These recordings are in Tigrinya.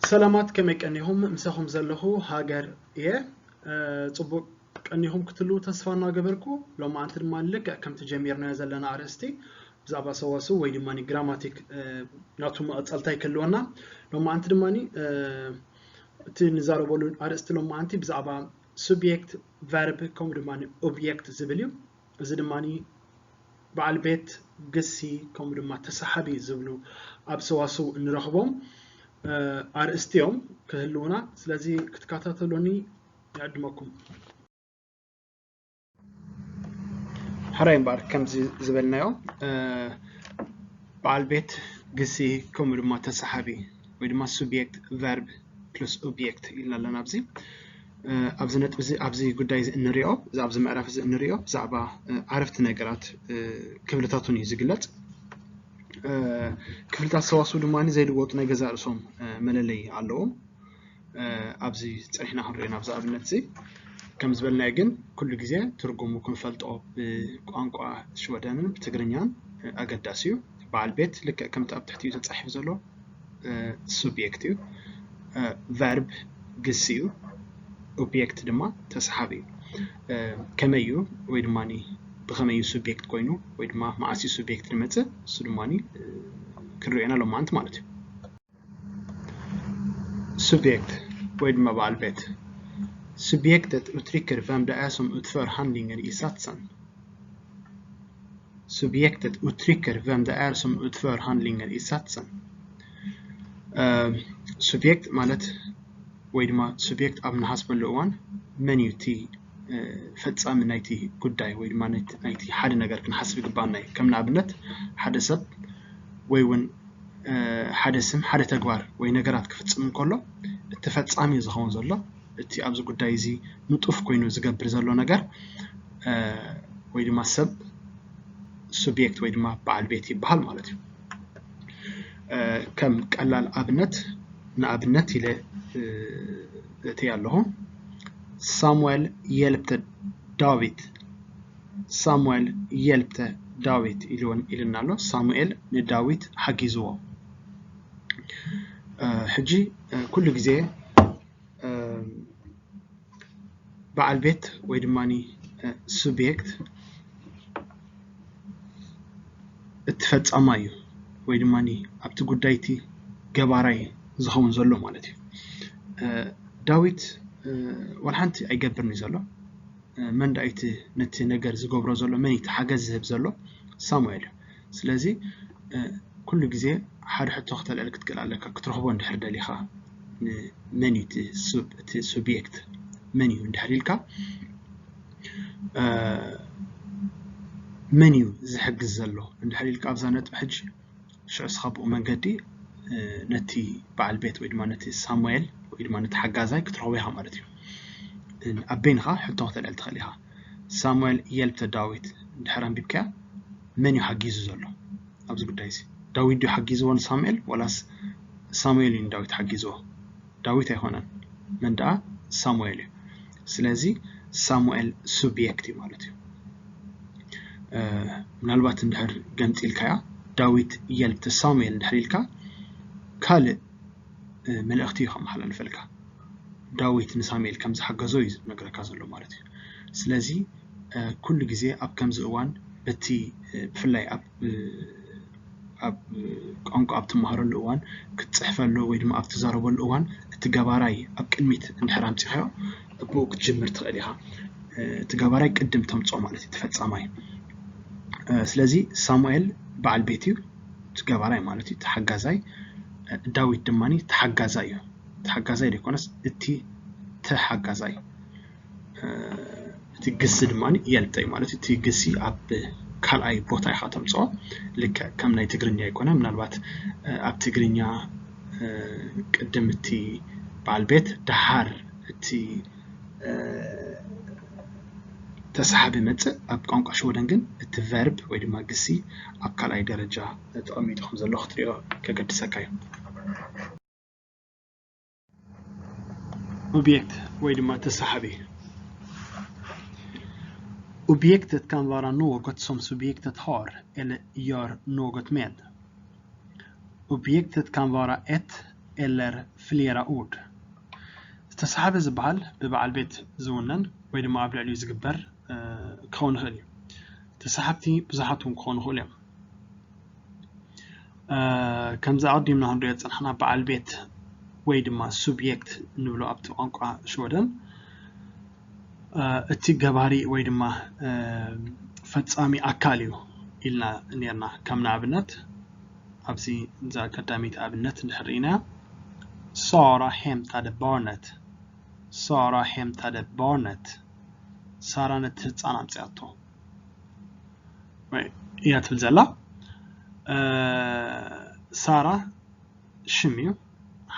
ሰላማት፣ ከመይ ቀኒኹም? ምሳኹም ዘለኹ ሃገር እየ። እ፣ ጽቡቕ ቀኒኹም ክትህልዉ ተስፋ እናገበርኩ፣ ሎማዓንቲ ድማ ልክዕ ከምቲ ጀሚርናዮ ዘለና ኣርእስቲ ብዛዕባ ሰዋስው ወይ ድማ ግራማቲክ፣ እ፣ ናቱ መቐጸልታ ይክህልወና። ሎማዓንቲ ድማ፣ እ፣ እቲ ንዛረበሉ ኣርእስቲ ሎማዓንቲ ብዛዕባ ሱብየክት፣ ቨርብ ከምኡ ድማ ኦብየክት ዝብል እዩ። እዚ ድማ በዓል ቤት፣ ግሲ ከምኡ ድማ ተሳሓቢ ዝብሉ ኣብ ሰዋስው እንረኽቦም፣ እ፣ ኣርእስቲ እዮም ክህልዉና። ስለዚ ክትከታተሉኒ ይዕድመኩም። ሕራይ እምበኣር ከምዚ ዝበልናዮ፣ እ፣ በዓል ቤት፣ ግሲ ከምኡ ድማ ተሳሓቢ ወይ ድማ ሱብየክት፣ ቨርብ ፕለስ ኦብየክት ኢልና ኣለና ኣብዚ። እ፣ ኣብዚ ነጥቢ እዚ፣ ኣብዚ ጉዳይ እዚ እንሪኦ፣ እዚ ኣብዚ ምዕራፍ እዚ እንሪኦ ብዛዕባ፣ እ፣ ዓረፍቲ ነገራት፣ እ፣ ክፍልታቱን እዩ ዝግለጽ። እ፣ ክፍልታት ሰዋስው ድማ ዘይልወጡ ናይ ገዛእ ርእሶም፣ እ፣ መለለዪ ኣለዎም። እ፣ ኣብዚ ጸኒሕና ክንሪኦ ኢና ኣብዚ ኣብነት እዚ። ከም ዝበልናዮ ግን ኩሉ ግዜ ትርጉሙ ክንፈልጦ ብቋንቋ ሽወደንን ብትግርኛን፣ እ፣ ኣገዳሲ እዩ። በዓል ቤት ልክዕ ከምቲ ኣብ ትሕቲኡ ተጻሒፉ ዘሎ፣ እ፣ ሱብየክት እዩ። እ፣ ቨርብ ግሲ እዩ። ኦብየክት ድማ ተሳሓቢ እዩ። እ፣ ከመይ እዩ ወይ ድማ ብኸመይ እዩ ሱብየክት ኮይኑ ወይ ድማ መዓስ እዩ ሱብየክት ዝመጽእ፣ እሱ ድማ፣ እ፣ ክንሪኦ ኢና ሎማዓንቲ ማለት እዩ። ሱብየክት ወይ ድማ በዓል ቤት። Subjektet uttrykker hvem det er som utfører handlingen i satsen. Subjektet uttrykker hvem det er som utfører handlingen i satsen. እ፣ ሱብየክት ማለት ወይ ድማ ሱብየክት ኣብ ንሓስበሉ እዋን መን እዩ እቲ፣ እ፣ ፈጻሚ ናይቲ ጉዳይ ወይ ድማ ናይቲ፣ ናይቲ ሓደ ነገር ክንሓስብ ይግባኣና እዩ። ከም ንኣብነት ሓደ ሰብ ወይ እውን፣ እ፣ ሓደ ስም ሓደ ተግባር ወይ ነገራት ክፍጽም እንከሎ እቲ ፈጻሚ ዝኸውን ዘሎ፣ እቲ ኣብዚ ጉዳይ እዚ ንጡፍ ኮይኑ ዝገብር ዘሎ ነገር፣ እ፣ ወይ ድማ ሰብ ሱብየክት ወይ ድማ በዓል ቤት ይበሃል ማለት እዩ። እ፣ ከም ቀላል ኣብነት፣ ንኣብነት ኢለ፣ እ፣ እእትይ ኣለኹ። ሳሙኤል የልፕተ ዳዊት። ሳሙኤል የልፕተ ዳዊት ኢልወን፣ ኢልና ኣሎ። ሳሙኤል ንዳዊት ሓጊዝዎ። እ፣ ሕጂ፣ እ፣ ኩሉ ግዜ፣ እ፣ በዓል ቤት ወይ ድማ፣ እ፣ ሱብየክት እቲ ፈጻማይ እዩ ወይ ድማ ኣብቲ ጉዳይ እቲ ገባራይ ዝኸውን ዘሎ ማለት እዩ። እ፣ ዳዊት፣ እ፣ ዋላ ሓንቲ ኣይገብርን እዩ ዘሎ። እ፣ መን ደኣ እቲ ነቲ ነገር ዝገብሮ ዘሎ? መን እዩ እቲ ሓገዝ ዝህብ ዘሎ? ሳሙኤል እዩ። ስለዚ፣ እ፣ ኩሉ ግዜ ሓደ ሕቶ ክተልዕል ክትክእል ኣለካ፣ ክትረኽቦ እንድሕር ደሊኻ፣ ን-፣ መን እዩ እቲ ሱብ-፣ እቲ ሱብየክት መን እዩ እንድሕር ኢልካ፣ እ፣ መን እዩ ዝሕግዝ ዘሎ እንድሕር ኢልካ ኣብዛ ነጥቢ ሕጂ፣ ሽዑ እስኻ ብኡ መንገዲ፣ እ፣ ነቲ በዓል ቤት ወይ ድማ ነቲ ሳሙኤል ወይ ድማ ነቲ ሓጋዛይ ክትረኽቦ ኢኻ ማለት እዩ። እ፣ ኣብ በይንኻ ሕቶ ክተልዕል ትኽእል ኢኻ። ሳሙኤል የልፕተ ዳዊት እንድሕር ኣንቢብካያ፣ መን እዩ ሓጊዙ ዘሎ ኣብዚ ጉዳይ እዚ? ዳዊት ድዩ ሓጊዝዎ ንሳሙኤል፣ ወላስ ሳሙኤል እዩ ንዳዊት ሓጊዝዎ? ዳዊት ኣይኮነን። መን ደኣ? ሳሙኤል እዩ። ስለዚ ሳሙኤል ሱብየክት እዩ ማለት እዩ። እ፣ ምናልባት እንድሕር ገምጢልካያ፣ ዳዊት የልፕተ ሳሙኤል እንድሕር ኢልካ፣ ካልእ፣ እ፣ መልእኽቲ እዩ ከመሓላልፈልካ። ዳዊት ንሳሙኤል ከም ዝሓገዞ እዩ ዝነግረካ ዘሎ ማለት እዩ። ስለዚ፣ እ፣ ኩሉ ግዜ ኣብ ከምዚ እዋን በቲ፣ እ፣ ብፍላይ ኣብ፣ እ፣ ኣብ ቋንቋ ኣብ ትመሃረሉ እዋን፣ ክትጽሕፈሉ ወይ ድማ ኣብ ትዛረበሉ እዋን፣ እቲ ገባራይ ኣብ ቅድሚት እንድሕር ኣምጺኻዮ፣ ብኡ ክትጅምር ትኽእል ኢኻ። እ፣ እቲ ገባራይ ቅድም ተምጽኦ ማለት እዩ፣ እቲ ፈጻማይ። እ፣ ስለዚ ሳሙኤል በዓል ቤት እዩ፣ እቲ ገባራይ ማለት እዩ፣ ተሓጋዛይ። እ፣ ዳዊት ድማ ተሓጋዛይ እዩ። ተሓጋዛይ ዘይኮነስ እቲ ተሓጋዛይ። እ፣ እቲ ግሲ ድማ የልተ እዩ ማለት እዩ። እቲ ግሲ ኣብ ካልኣይ ቦታ ኢኻ ተምጽኦ። ልክዕ ከም ናይ ትግርኛ ኣይኮነ። ምናልባት፣ እ፣ ኣብ ትግርኛ፣ እ፣ ቅድም እቲ በዓል ቤት፣ ደሓር እቲ፣ እ፣ ተሳሓቢ መጽእ። ኣብ ቋንቋ ሽወደን ግን እቲ ቨርብ ወይ ድማ ግሲ ኣብ ካልኣይ ደረጃ ተቐሚጡ ከም ዘሎ ክትሪኦ ከገድሰካ እዩ። ኦብየክት ወይ ድማ ተሳሓቢ። Objektet kan vara något som subjektet har eller gör något med. Objektet kan vara ett eller flera ord. ተሳሓቢ ዝበሃል ብበዓል ቤት ዝውነን ወይ ድማ ኣብ ልዕሊኡ ዝግበር ክኸውን ይኽእል እዩ። ተሳሓብቲ ብዙሓት እውን ክኾኑ ይኽእሉ እዮም። ከምዚ ኣቐዲምና ክንሪኦ ዝፀናሕና በዓል ቤት ወይ ድማ ሱብየክት እንብሎ ኣብቲ ቋንቋ ሽወደን እቲ ገባሪ ወይ ድማ ፈፃሚ ኣካል እዩ ኢልና ነርና። ከም ንኣብነት ኣብዚ እዛ ቀዳመይቲ ኣብነት እንድሕር ርኢናያ፣ ሳራ hämtade barnet፣ ሳራ hämtade barnet፣ ሳራ ነቲ ህፃን ኣምፅኣቶ እያ ትብል ዘላ። ሳራ ሽም እዩ፣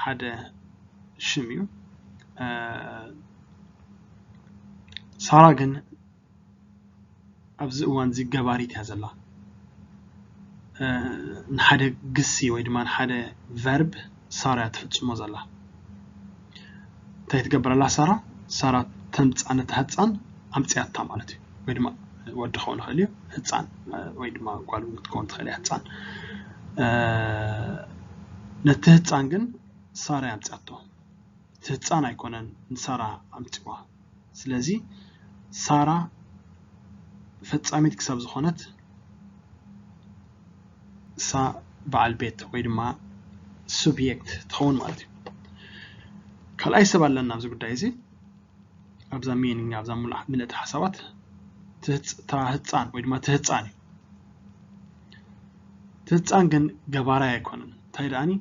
ሓደ ሽም እዩ። ሳራ ግን ኣብዚ እዋን እዚ ገባሪት እያ ዘላ። ንሓደ ግሲ ወይ ድማ ንሓደ ቨርብ ሳራ እያ ትፍፅሞ ዘላ። እንታይ ትገብረላ ሳራ? ሳራ ተምፃ ነታ ህፃን ኣምፅያታ ማለት እዩ። ወይ ድማ ወዲ ክኸውን ይኽእል እዩ፣ ህፃን ወይ ድማ ጓል እውን ክትከውን ትኽእል እያ ህፃን። ነቲ ህፃን ግን ሳራ እያ ኣምፅያቶ። እቲ ህፃን ኣይኮነን ንሳራ ኣምፅዋ። ስለዚ ሳራ ፈፃሚት ክሳብ ዝኾነት እሳ በዓል ቤት ወይ ድማ ሱብየክት ትኸውን ማለት እዩ። ካልኣይ ሰብ ኣለና ኣብዚ ጉዳይ እዚ። ኣብዛ ሚኒንግ ኣብዛ ምልእቲ ሓሳባት እታ ህፃን ወይ ድማ እቲ ህፃን እዩ። እቲ ህፃን ግን ገባራይ ኣይኮነን። እንታይ ደኣኒ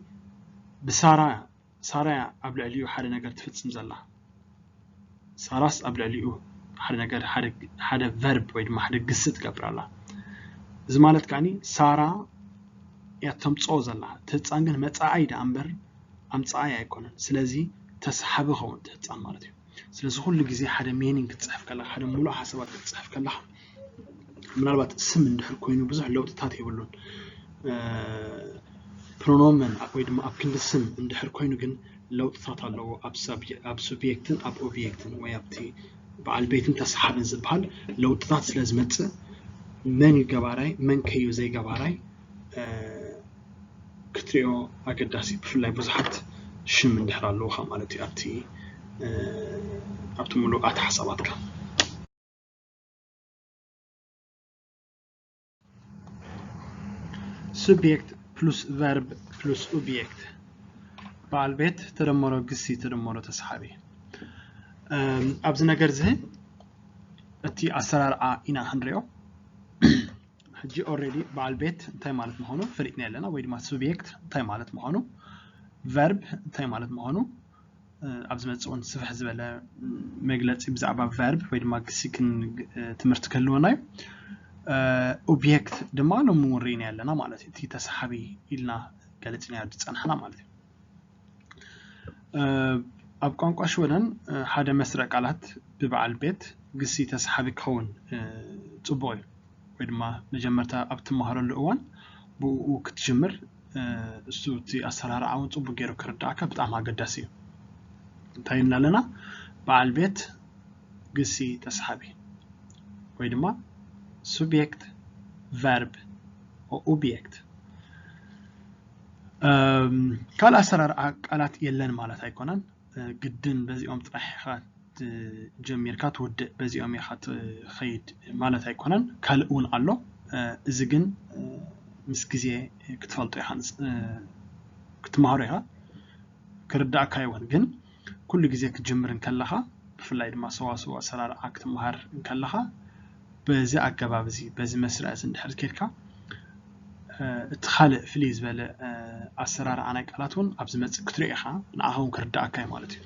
ብሳራ ሳራ እያ ኣብ ልዕሊኡ ሓደ ነገር ትፍፅም ዘላ። ሳራስ ኣብ ልዕሊኡ ሓደ ነገር ሓደ ቨርብ ወይ ድማ ሓደ ግሲ ትገብር ኣላ። እዚ ማለት ከዓኒ ሳራ እያ ተምፅኦ ዘላ። እቲ ህፃን ግን መፃኣይ ደኣ እምበር ኣምፃኣይ ኣይኮነን። ስለዚ ተሳሓቢ ኸውን እቲ ህፃን ማለት እዩ። ስለዚ ኩሉ ግዜ ሓደ ሚኒንግ ክትፅሕፍ ከለካ፣ ሓደ ሙሉእ ሓሳባት ክትፅሕፍ ከለካ ምናልባት ስም እንድሕር ኮይኑ ብዙሕ ለውጥታት የብሉን። ፕሮኖመን ወይ ድማ ኣብ ክንዲ ስም እንድሕር ኮይኑ ግን ለውጥታት ኣለዎ ኣብ ሱብየክትን ኣብ ኦብየክትን ወይ ኣብቲ በዓል ቤትን ተሰሓብን ዝበሃል ለውጥታት ስለ ዝመፅእ መን እዩ ገባራይ መን ከዩ ዘይገባራይ ክትሪኦ ኣገዳሲ። ብፍላይ ብዙሓት ሽም እንድሕር ኣለውካ ማለት እዩ ኣብቲ ኣብቲ ሙሉእ ኣተሓሳባትካ። ሱብየክት ፕሉስ ቨርብ ፕሉስ ኦብየክት፣ በዓል ቤት ተደመሮ ግሲ ተደመሮ ተሰሓቢ። ኣብዚ ነገር እዚ እቲ ኣሰራርዓ ኢና ክንሪኦ። ሕጂ ኦልሬዲ በዓል ቤት እንታይ ማለት ምዃኑ ፈሊጥና ኣለና፣ ወይ ድማ ሱብየክት እንታይ ማለት ምዃኑ፣ ቨርብ እንታይ ማለት ምዃኑ ኣብ ዝመፅእ እውን ስፍሕ ዝበለ መግለፂ ብዛዕባ ቨርብ ወይ ድማ ግሲ ትምህርቲ ክህልወና እዩ። ኦብየክት ድማ ሎሚ እውን ርኢና ኣለና ማለት እዩ። እቲ ተሰሓቢ ኢልና ገለፂና ዝፀናሕና ማለት እዩ። ኣብ ቋንቋ ሽወደን ሓደ መስርዕ ቃላት ብበዓል ቤት ግሲ ተሰሓቢ ክኸውን ፅቡቕ እዩ። ወይ ድማ መጀመርታ ኣብ ትመሃረሉ እዋን ብኡ ክትጅምር እሱ እቲ ኣሰራርዓ እውን ፅቡቅ ገይሩ ክርዳእካ ብጣዕሚ ኣገዳሲ እዩ። እንታይ ይብልና ኣለና? በዓል ቤት ግሲ ተስሓቢ ወይ ድማ ሱብየክት ቨርብ ኦብየክት። ካልእ ኣሰራርዓ ቃላት የለን ማለት ኣይኮነን። ግድን በዚኦም ጥራሕ ኢኻ ጀሚርካ ትውድእ፣ በዚኦም ኢኻ ትኸይድ ማለት ኣይኮነን። ካልእ እውን ኣሎ። እዚ ግን ምስ ግዜ ክትፈልጦ ኢኻ፣ ክትመሃሮ ኢኻ፣ ክርዳእካ ይውን። ግን ኩሉ ግዜ ክትጅምር እንከለኻ፣ ብፍላይ ድማ ሰዋስው ኣሰራርዓ ክትመሃር እንከለኻ፣ በዚ ኣገባብ እዚ፣ በዚ መስርዕ እዚ እንድሕር ኬድካ፣ እቲ ካልእ ፍልይ ዝበለ ኣሰራርዓ ናይ ቃላት እውን ኣብ ዝመፅእ ክትሪኦ ኢኻ፣ ንዓኻ እውን ክርዳእካ እዩ ማለት እዩ።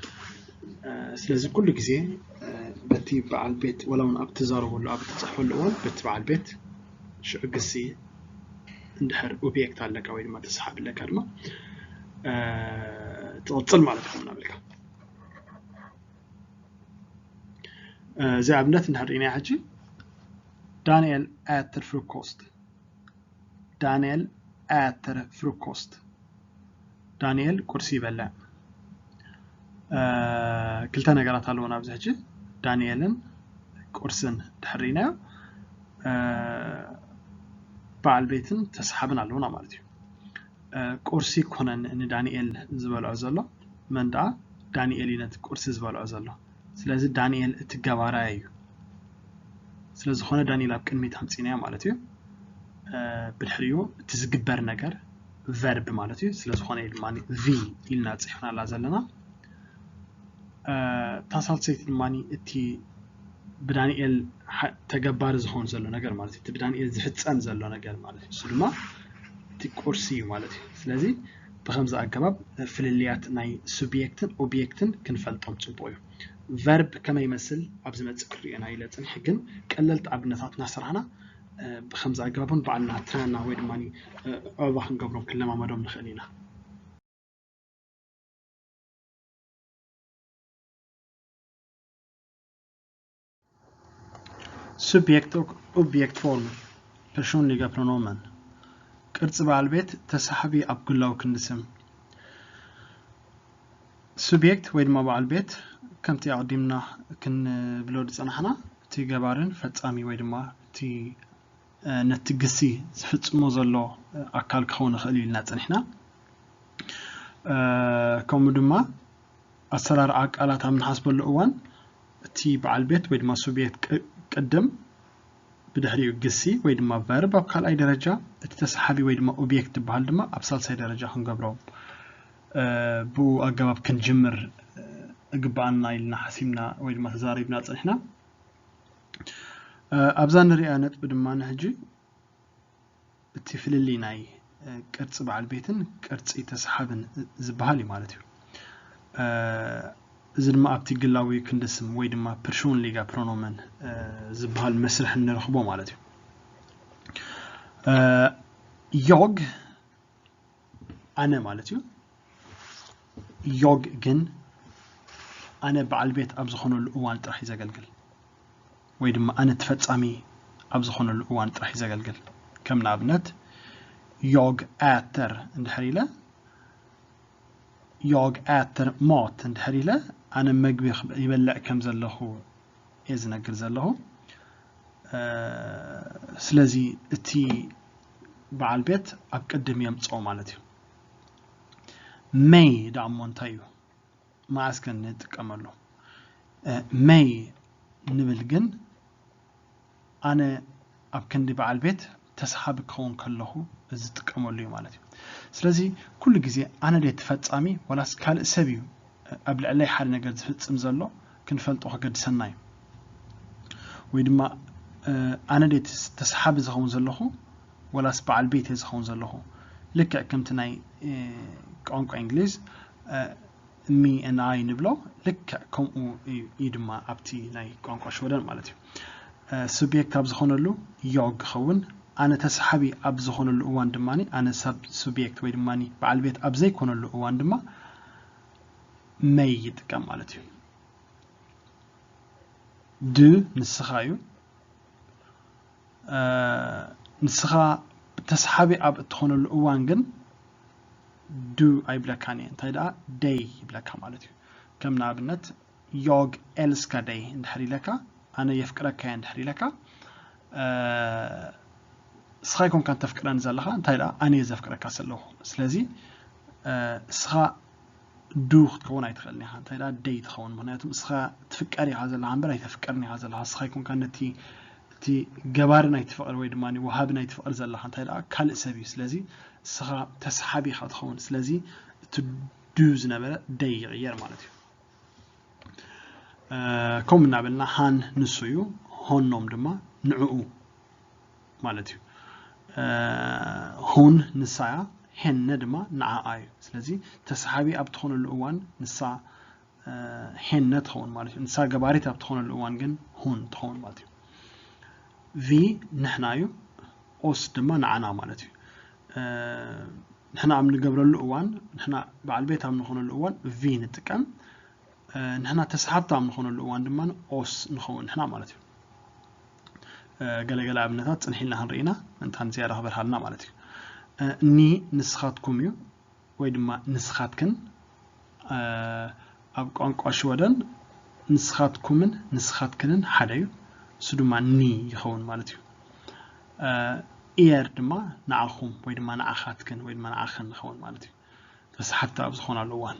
ስለዚ ኩሉ ግዜ በቲ በዓል ቤት፣ ወላ እውን ኣብ ትዛረበሉ፣ ኣብ ትፅሕፈሉ እዋን በቲ በዓል ቤት ሽዑ ግሲ እንድሕር ኦብየክት ኣለካ ወይ ድማ ተሰሓቢ ኣለካ ድማ ትቕፅል ማለት እዩ እናበልካ። እዚ ኣብነት እንድሕር ርኢናዮ ሕጂ፣ ዳንኤል ኣተር ፍሩኮስት። ዳንኤል ኣተር ፍሩኮስት። ዳንኤል ቁርሲ ይበልዕ። ክልተ ነገራት ኣለዎ ኣብዚ ሕጂ፣ ዳንኤልን ቁርስን ድሕር ርኢናዮ፣ በዓል ቤትን ተስሓብን ኣለውና ማለት እዩ። ቁርሲ ይኮነን ንዳንኤል ዝበልዖ ዘሎ፣ መን ደኣ? ዳንኤል እዩ ነቲ ቁርሲ ዝበልዖ ዘሎ። ስለዚ ዳንኤል እቲ ገባራይ እዩ። ስለዝኾነ ዳንኤል ኣብ ቅድሚት ኣምፂናዮ ማለት እዩ። ብድሕሪኡ እቲ ዝግበር ነገር ቨርብ ማለት እዩ። ስለዝኾነ እዩ ድማ ቪ ኢልና ፅሒፍናላ ዘለና። እታ ሳልሰይቲ ድማ እቲ ብዳንኤል ተገባሪ ዝኸውን ዘሎ ነገር ማለት እዩ። እቲ ብዳንኤል ዝፍፀም ዘሎ ነገር ማለት እዩ። እሱ ድማ እቲ ቁርሲ እዩ ማለት እዩ። ስለዚ ብኸምዚ ኣገባብ ፍልልያት ናይ ሱብየክትን ኦብየክትን ክንፈልጦም ፅቡቕ እዩ። ቨርብ ከመይ ይመስል ኣብ ዝመፅእ ክንሪኦ ኢና ኢለ ፅንሐ፣ ግን ቀለልቲ ኣብነታት እናሰራሕና ብኸምዚ ኣገባብ እውን ባዕልና ትራና ወይ ድማ ዕባ ክንገብሮም ክንለማመዶም ንኽእል ኢና። Subjekt och objektform, personliga pronomen. ቅርጺ በዓል ቤት ተሳሓቢ ኣብ ግላዊ ክንዲ ስም። ሱብየክት ወይ ድማ በዓል ቤት ከምቲ ኣቕዲምና ክንብሎ ዝጸናሕና እቲ ገባርን ፈጻሚ ወይ ድማ እቲ ነቲ ግሲ ዝፍጽሞ ዘሎ ኣካል ክኸውን ይኽእል ኢልና ጸኒሕና። ከምኡ ድማ ኣሰራርዓ ቃላት ኣብ ንሓስበሉ እዋን እቲ በዓል ቤት ወይ ድማ ሱብየክት ቅድም፣ ብድሕሪኡ ግሲ ወይ ድማ ቨርብ ኣብ ካልኣይ ደረጃ፣ እቲ ተሳሓቢ ወይ ድማ ኦብየክት ዝበሃል ድማ ኣብ ሳልሳይ ደረጃ ክንገብሮ ብኡ ኣገባብ ክንጅምር እግበኣና ኢልና ሓሲብና ወይ ድማ ተዛሪብና ጸኒሕና። ኣብዛ ንሪኣ ነጥቢ ድማ ንሕጂ እቲ ፍልልይ ናይ ቅርጺ በዓል ቤትን ቅርጺ ተሳሓብን ዝበሃል እዩ ማለት እዩ። እዚ ድማ ኣብቲ ግላዊ ክንዲ ስም ወይ ድማ personliga pronomen ዝበሃል መስርሕ እንረኽቦ ማለት እዩ። ዮግ ኣነ ማለት እዩ። ዮግ ግን ኣነ በዓል ቤት ኣብ ዝኾነሉ እዋን ጥራሕ እዩ ዘገልግል፣ ወይ ድማ ኣነ ተፈጻሚ ኣብ ዝኾነሉ እዋን ጥራሕ እዩ ዘገልግል። ከም ንኣብነት ዮግ ኣተር እንድሕር ኢለ፣ ዮግ ኣተር ሞት እንድሕር ኢለ፣ ኣነ መግቢ ይበልዕ ከም ዘለኹ እየ ዝነግር ዘለኹ። ስለዚ እቲ በዓል ቤት ኣብ ቅድም የምፅኦ ማለት እዩ። መይ ደኣ እሞ እንታይ እዩ? መዓስ ከ ንጥቀመሉ? መይ ንብል ግን ኣነ ኣብ ክንዲ በዓል ቤት ተሳሓቢ ክኸውን ከለኹ ዝጥቀመሉ እዩ ማለት እዩ። ስለዚ ኩሉ ግዜ ኣነ ድየ ተፈጻሚ ዋላስ ካልእ ሰብ እዩ ኣብ ልዕለይ ሓደ ነገር ዝፍጽም ዘሎ ክንፈልጦ ከገድሰና እዩ። ወይ ድማ ኣነ ድየ ተሳሓቢ ዝኸውን ዘለኹ ዋላስ በዓል ቤት እየ ዝኸውን ዘለኹ? ልክዕ ከምቲ ናይ ቋንቋ እንግሊዝ me and I ንብሎ ልክዕ ከምኡ እዩ ድማ ኣብቲ ናይ ቋንቋ ሽወደን ማለት እዩ። ሱብየክት ኣብ ዝኾነሉ ዮግ ክኸውን፣ ኣነ ተሳሓቢ ኣብ ዝኾነሉ እዋን ድማ ኣነ ሰብ ሱብየክት ወይ ድማ በዓል ቤት ኣብ ዘይኮነሉ እዋን ድማ መይ ይጥቀም ማለት እዩ። ድ ንስኻ እዩ። ንስኻ ተሳሓቢ ኣብ እትኾነሉ እዋን ግን ዱ ኣይብለካን እየ። እንታይ ደኣ ደይ ይብለካ ማለት እዩ። ከም ንኣብነት ዮግ ኤልስካ ደይ እንድሕር ኢለካ፣ ኣነ የፍቅረካ እየ እንድሕር ኢለካ፣ እስኻ ኣይኮንካን ተፍቅረኒ ዘለኻ፣ እንታይ ደኣ ኣነ እየ ዘፍቅረካ ዘለኹ። ስለዚ እስኻ ዱ ክትከውን ኣይትኽእልን ኢኻ። እንታይ ደኣ ደይ ትኸውን። ምኽንያቱ እስኻ ትፍቀር ኢኻ ዘለኻ እምበር ኣይተፍቅርን ኢኻ ዘለኻ። እስኻ ኣይኮንካን ነቲ እቲ ገባሪ ናይቲ ፍቕሪ ወይ ድማ ወሃቢ ናይቲ ፍቕሪ ዘለኻ፣ እንታይ ደኣ ካልእ ሰብ እዩ። ስለዚ እስኻ ተሳሓቢ ኢኻ ትኸውን። ስለዚ እቲ ዱ ዝነበረ ደይ ይቕየር ማለት እዩ። ከምኡ እናበልና ሃን ንሱ እዩ፣ ሆኖም ድማ ንዕኡ ማለት እዩ። ሁን ንሳ እያ፣ ሄነ ድማ ንዓኣ እዩ። ስለዚ ተሳሓቢ ኣብ ትኾነሉ እዋን ንሳ ሄነ ትኸውን ማለት እዩ። ንሳ ገባሪት ኣብ ትኾነሉ እዋን ግን ሁን ትኸውን ማለት እዩ። ቪ ንሕና እዩ፣ ኦስ ድማ ንዓና ማለት እዩ። ንሕና ኣብ ንገብረሉ እዋን፣ ንሕና በዓል ቤት ኣብ ንኾነሉ እዋን ቪ ንጥቀም። ንሕና ተሳሓብቲ ኣብ ንኾነሉ እዋን ድማ ኦስ ንኸውን ንሕና ማለት እዩ። ገለገለ ኣብነታት ጽንሕ ኢልና ክንርኢ ኢና፣ እንታን ዝያዳ ክበርሃልና ማለት እዩ። ኒ ንስኻትኩም እዩ ወይ ድማ ንስኻትክን። ኣብ ቋንቋ ሽወደን ንስኻትኩምን ንስኻትክንን ሓደ እዩ። እሱ ድማ ኒ ይኸውን ማለት እዩ። ኢየር ድማ ንዓኹም ወይ ድማ ንዓኻትክን ወይ ድማ ንዓኸን ንኸውን ማለት እዩ። ተሳሓብቲ ኣብ ዝኾናሉ እዋን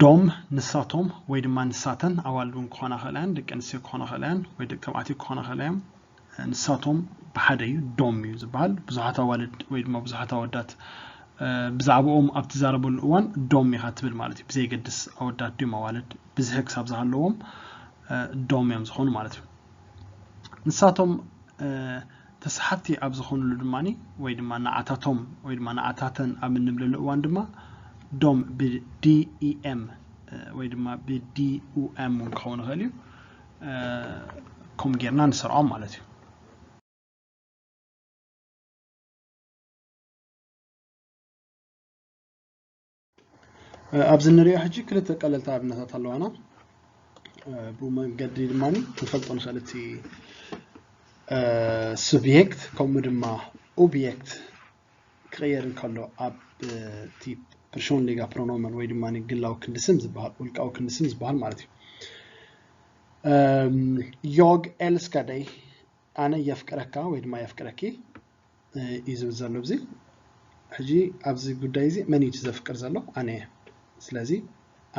ዶም ንሳቶም ወይ ድማ ንሳተን ኣዋልድ እውን ክኾና ክእላ እያን፣ ደቂ ኣንስትዮ ክኾና ክእላ እያን ወይ ደቂ ተባዕትዮ ክኾና ክእላ እዮም። ንሳቶም ብሓደ እዩ ዶም እዩ ዝበሃል። ብዙሓት ኣዋልድ ወይ ድማ ብዙሓት ኣወዳት ብዛዕባኦም ኣብ ትዛረበሉ እዋን ዶም ኢኻ ትብል ማለት እዩ። ብዘየገድስ ኣወዳት ድዮም ኣዋልድ ብዝሒ ክሳብ ዝሃለዎም ዶም እዮም ዝኾኑ ማለት እዩ። ንሳቶም ተሳሓብቲ ኣብ ዝኾኑሉ ድማ ወይ ድማ ንዓታቶም ወይ ድማ ንዓታተን ኣብ እንብለሉ እዋን ድማ ዶም ብዲኢኤም ወይ ድማ ብዲኡኤም እውን ክኸውን ይኽእል እዩ። ከምኡ ጌርና ንሰርዖም ማለት እዩ። ኣብዚ ንሪኦ ሕጂ ክልተ ቀለልቲ ኣብነታት ኣለዋና። ብኡ መንገዲ ድማ ክንፈልጦ ንኽእል እቲ ሱብየክት ከምኡ ድማ ኦብየክት ክቕየር እንከሎ ኣብ እቲ ፐርሶንሊጋ ፕሮኖመን ወይ ድማ ግላዊ ክንዲ ስም ዝበሃል ውልቃዊ ክንዲ ስም ዝበሃል ማለት እዩ። ዮግ ኤልስካ ደይ ኣነ የፍቅረካ ወይ ድማ የፍቅረኪ እዩ ዝብል ዘሎ። እዚ ሕጂ ኣብዚ ጉዳይ እዚ መን እዩ ዘፍቅር ዘሎ? ኣነ እየ። ስለዚ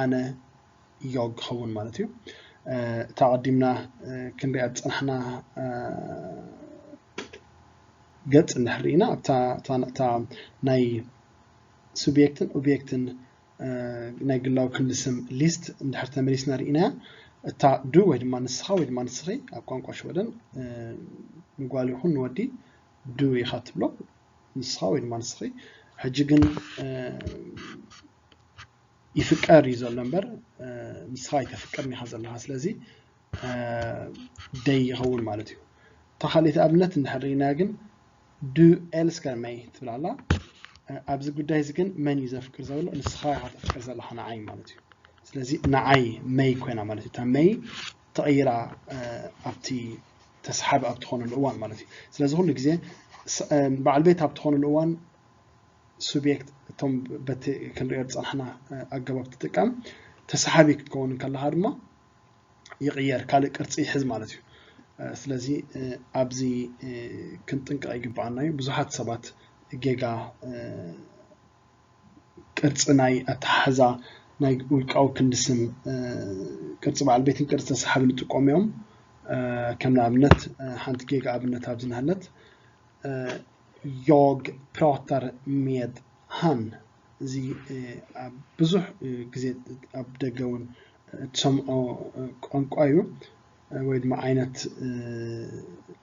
ኣነ ዮግ ክኸውን ማለት እዩ። እታ ቀዲምና ክንሪኣ ዝፀናሕና ገፅ እንድሕር ርኢና ኣብታ ናይ ሱብየክትን ኦብየክትን ናይ ግላዊ ክንዲ ስም ሊስት እንድሕር ተመሊስና ርኢናያ፣ እታ ዱ ወይ ድማ ንስኻ ወይ ድማ ንስኺ ኣብ ቋንቋ ሽወደን ንጓል ይኹን ንወዲ ዱ ኢኻ ትብሎ፣ ንስኻ ወይ ድማ ንስኺ። ሕጂ ግን ይፍቀር እዩ ዘሎ እምበር ንስኻ ኣይተፍቅርን ኢኻ ዘለኻ። ስለዚ ደይ ይኸውን ማለት እዩ። እታ ካልኣይቲ ኣብነት እንድሕር ርኢናያ ግን ዱ ኤልስከር መይ ትብል ኣላ። ኣብዚ ጉዳይ እዚ ግን መን እዩ ዘፍቅር ዘሎ? ንስኻ ኢኻ ተፍቅር ዘለኻ ንዓይ ማለት እዩ። ስለዚ ንዓይ መይ ኮይና ማለት እዩ። እታ መይ ተቐይራ ኣብቲ ተሳሓቢ ኣብ ትኾነሉ እዋን ማለት እዩ። ስለዚ ኩሉ ግዜ በዓል ቤት ኣብ ትኾነሉ እዋን ሱብየክት እቶም በቲ ክንሪኦ ዝፀናሕና ኣገባብ ትጥቀም፣ ተሳሓቢ ክትከውን ከለኻ ድማ ይቕየር፣ ካልእ ቅርፂ ይሕዝ ማለት እዩ። ስለዚ ኣብዚ ክንጥንቀቕ ይግብኣና እዩ። ብዙሓት ሰባት ጌጋ ቅርፂ ናይ ኣተሓሕዛ ናይ ውልቃዊ ክንዲ ስም ቅርፂ በዓል ቤትን ቅርፂ ተሳሓብን ይጥቀሙ እዮም። ከም ንኣብነት ሓንቲ ጌጋ ኣብነት ኣብዚ ንሃለት ዮግ ፕራታር ሜድ ሃን እዚ ኣብ ብዙሕ ግዜ ኣብ ደገ እውን እትሰምዖ ቋንቋ እዩ ወይ ድማ ዓይነት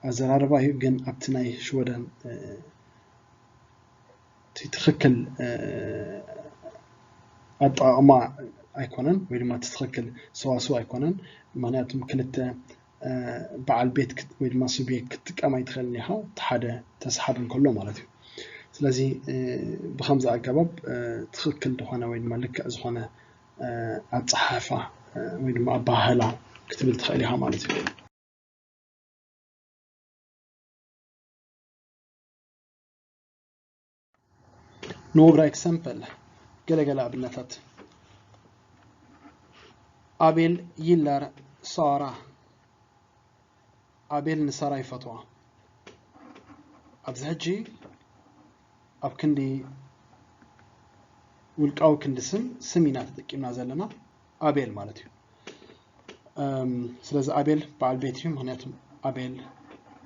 ኣዘራርባ እዩ። ግን ኣብቲ ናይ ሽወደን እቲ ትኽክል ኣጠቓቕማ ኣይኮነን ወይ ድማ እቲ ትኽክል ሰዋስው ኣይኮነን። ምክንያቱም ክልተ በዓል ቤት ወይ ድማ ሱብየክት ክትጥቀም ኣይትኽእልን ኢኻ፣ እቲ ሓደ ተስሓብ እንከሎ ማለት እዩ። ስለዚ ብኸምዚ ኣገባብ ትኽክል ዝኾነ ወይ ድማ ልክዕ ዝኾነ ኣፀሓሕፋ ወይ ድማ ኣበሃህላ ክትብል ትኽእል ኢኻ ማለት እዩ። Några exempel፣ ገለገለ ኣብነታት። ኣቤል ይላር ሳራ፣ ኣቤል ንሳራ ይፈትዋ። ኣብዚ ሕጂ ኣብ ክንዲ ውልቃዊ ክንዲ ስም ስም ኢና ተጠቂምና ዘለና፣ ኣቤል ማለት እዩ። ስለዚ ኣቤል በዓል ቤት እዩ፣ ምክንያቱ ኣቤል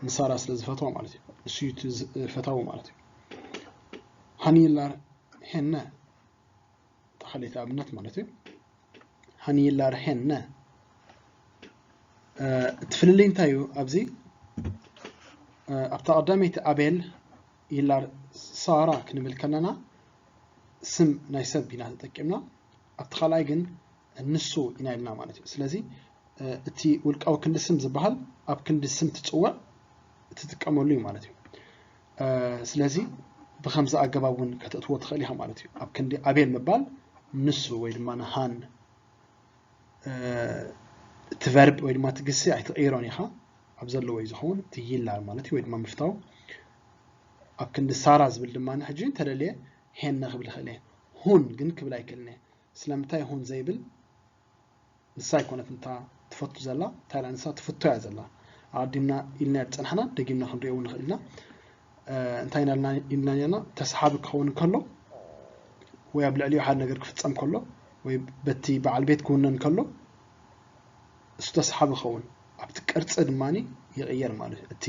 ንሳራ ስለ ዝፈትዋ ማለት እዩ። እሱ እዩ እቲ ፈታዊ ማለት እዩ። ሃኒ ይላር ሄነ፣ ተኸሊት ኣብነት ማለት እዩ። ሃኒ ይላር ሄነ፣ እቲ ፍልልይ እንታይ እዩ? ኣብዚ ኣብታ ቀዳመይቲ ኣቤል ይላር ሳራ ክንብል ከለና ስም ናይ ሰብ ኢና ተጠቂምና፣ ኣብቲ ካልኣይ ግን ንሱ ኢና ኢልና ማለት እዩ። ስለዚ እቲ ውልቃዊ ክንዲ ስም ዝበሃል ኣብ ክንዲ ስም ትፅውዕ እትጥቀመሉ እዩ ማለት እዩ። ስለዚ ብከምዚ ኣገባብ እውን ከተእትዎ ትኽእል ኢኻ ማለት እዩ። ኣብ ክንዲ ኣቤል ምባል ንሱ ወይ ድማ ንሃን እቲ ቨርብ ወይ ድማ እቲ ግሲ ኣይትቕይሮን ኢኻ፣ ኣብ ዘለዎ እዩ ዝኸውን። እቲ ይላር ማለት እዩ ወይ ድማ ምፍታው። ኣብ ክንዲ ሳራ ዝብል ድማ ሕጂ እንተደልየ ሄነ ክብል ይኽእል እየ። ሁን ግን ክብል ኣይክእልን እየ። ስለምንታይ ሁን ዘይብል? ንሳ ኣይኮነትን እታ ትፈቱ ዘላ፣ እንታይ ኢላ ንሳ ትፍቶ እያ ዘላ። ኣቐዲምና ኢልና ዝፀናሕና ደጊምና ክንሪኦ እውን ንኽእል ኢና። እንታይ ኢልና ኢልና ነርና? ተስሓቢ ክኸውን ከሎ ወይ ኣብ ልዕሊኡ ሓደ ነገር ክፍፀም ከሎ ወይ በቲ በዓል ቤት ክውነን ከሎ እሱ ተስሓቢ ክኸውን ኣብቲ ቅርፂ ድማ ይቕየር ማለት እዩ። እቲ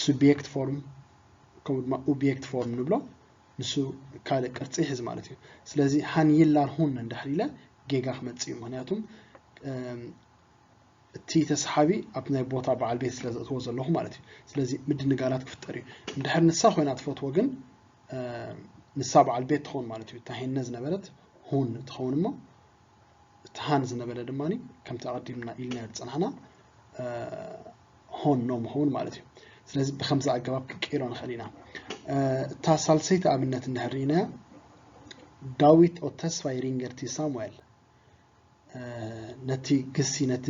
subject form ከምኡ ድማ object form ንብሎ ንሱ ካልእ ቅርፂ ይሕዝ ማለት እዩ። ስለዚ handlar hon እንድሕር ኢለ ጌጋ ክመፅእ እዩ። ምክንያቱም እቲ ተስሓቢ ኣብ ናይ ቦታ በዓል ቤት ስለ ዘእትዎ ዘለኹ ማለት እዩ። ስለዚ ምድንጋራት ክፍጠር እዩ። እንድሕር ንሳ ኮይና ትፈትዎ ግን ንሳ በዓል ቤት ትኸውን ማለት እዩ። እታ henne ዝነበረት hon ትኸውን እሞ እቲ han ዝነበረ ድማ ከምቲ ኣቐዲምና ኢልና ዝፀናሕና honom ክኸውን ማለት እዩ። ስለዚ ብከምዚ ኣገባብ ክንቅይሮ ንኽእል ኢና። እታ ሳልሰይቲ ኣብነት እንድሕር ርኢናያ ዳዊት ኦተስፋይ ሪንገርቲ ሳሙኤል ነቲ ግሲ ነቲ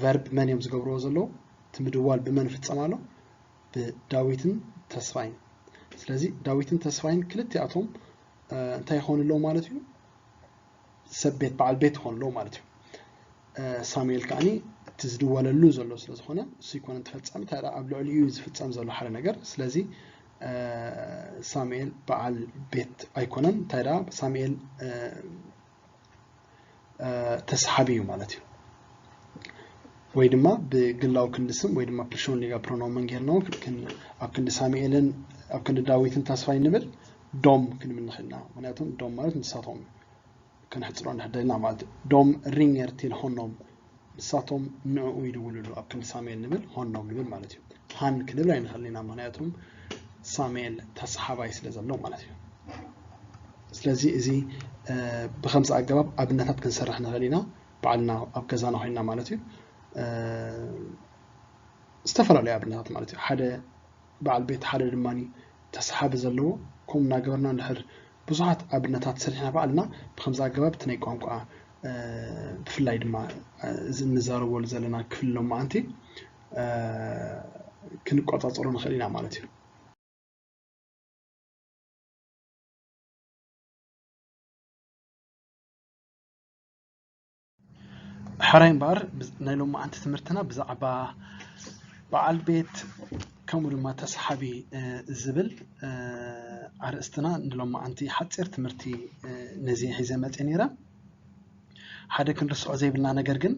verb መን እዮም ዝገብርዎ ዘለዉ? እቲ ምድዋል ብመን ይፍጸም ኣሎ? ብዳዊትን ተስፋይን። ስለዚ ዳዊትን ተስፋይን ክልቲኣቶም እንታይ ይኾኑ ኣለዉ ማለት እዩ? ሰብ ቤት በዓል ቤት ይኾኑ ኣለዉ ማለት እዩ። ሳሙኤል ከዓኒ እቲ ዝድወለሉ ዘሎ ስለ ዝኾነ እሱ ይኮነን ተፈጻሚ፣ እንታይ ደኣ ኣብ ልዕሊኡ እዩ ዝፍጸም ዘሎ ሓደ ነገር። ስለዚ ሳሙኤል በዓል ቤት ኣይኮነን፣ እንታይ ደኣ ሳሙኤል ተስሓቢ እዩ ማለት እዩ። ወይ ድማ ብግላዊ ክንዲ ስም ወይ ድማ personliga pronomen ጌርና እውን ኣብ ክንዲ ሳሙኤልን ኣብ ክንዲ ዳዊትን ተስፋይ ንብል ዶም ክንብል ንኽእል ኢና። ምክንያቱም ዶም ማለት ንሳቶም ከነሕፅሮ እንድሕር ደሊና ማለት እዩ። ዶም ሪንገር ቲል ሆኖም ንሳቶም ንዕኡ ይድውልሉ ኣብ ክንዲ ሳሙኤል ንብል ሆኖም ንብል ማለት እዩ። ሃን ክንብል ኣይንኽእልን ኢና፣ ምክንያቱም ሳሙኤል ተስሓባይ ስለ ዘሎ ማለት እዩ። ስለዚ እዚ ብከምዚ ኣገባብ ኣብነታት ክንሰርሕ ንኽእል ኢና ባዕልና ኣብ ገዛና ኮይንና ማለት እዩ። ዝተፈላለዩ ኣብነታት ማለት እዩ። ሓደ በዓል ቤት ሓደ ድማ ተስሓቢ ዘለዎ ከምኡ እናገበርና እንድሕር ብዙሓት ኣብነታት ሰሪሕና ባዕልና ብከምዚ ኣገባብ እቲ ናይ ቋንቋ ብፍላይ ድማ እዚ እንዛረበሉ ዘለና ክፍሊ ሎማዓንቲ ክንቆፃፀሮ ንኽእል ኢና ማለት እዩ። ሕራይ እምበኣር ናይ ሎማዓንቲ ትምህርትና ብዛዕባ በዓል ቤት ከምኡ ድማ ተስሓቢ ዝብል ኣርእስትና ንሎማዓንቲ ሓፂር ትምህርቲ ነዚ ሒዘ መፅእ ነይረ። ሓደ ክንርስዖ ዘይብልና ነገር ግን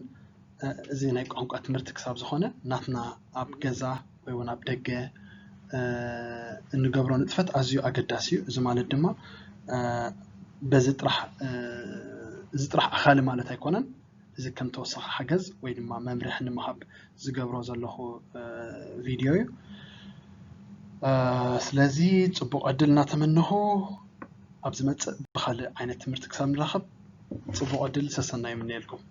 እዚ ናይ ቋንቋ ትምህርቲ ክሳብ ዝኾነ ናትና ኣብ ገዛ ወይ እውን ኣብ ደገ እንገብሮ ንጥፈት ኣዝዩ ኣገዳሲ እዩ። እዚ ማለት ድማ በዚ ጥራሕ እዚ ጥራሕ ኣኻሊ ማለት ኣይኮነን። እዚ ከም ተወሳኺ ሓገዝ ወይ ድማ መምርሒ ንምሃብ ዝገብሮ ዘለኹ ቪድዮ እዩ። ስለዚ ፅቡቕ ዕድል እናተመነኹ ኣብ ዝመፅእ ብኻልእ ዓይነት ትምህርቲ ክሳብ ንራኸብ ፅቡቕ ዕድል ሰሰናዩ ይምነየልኩም።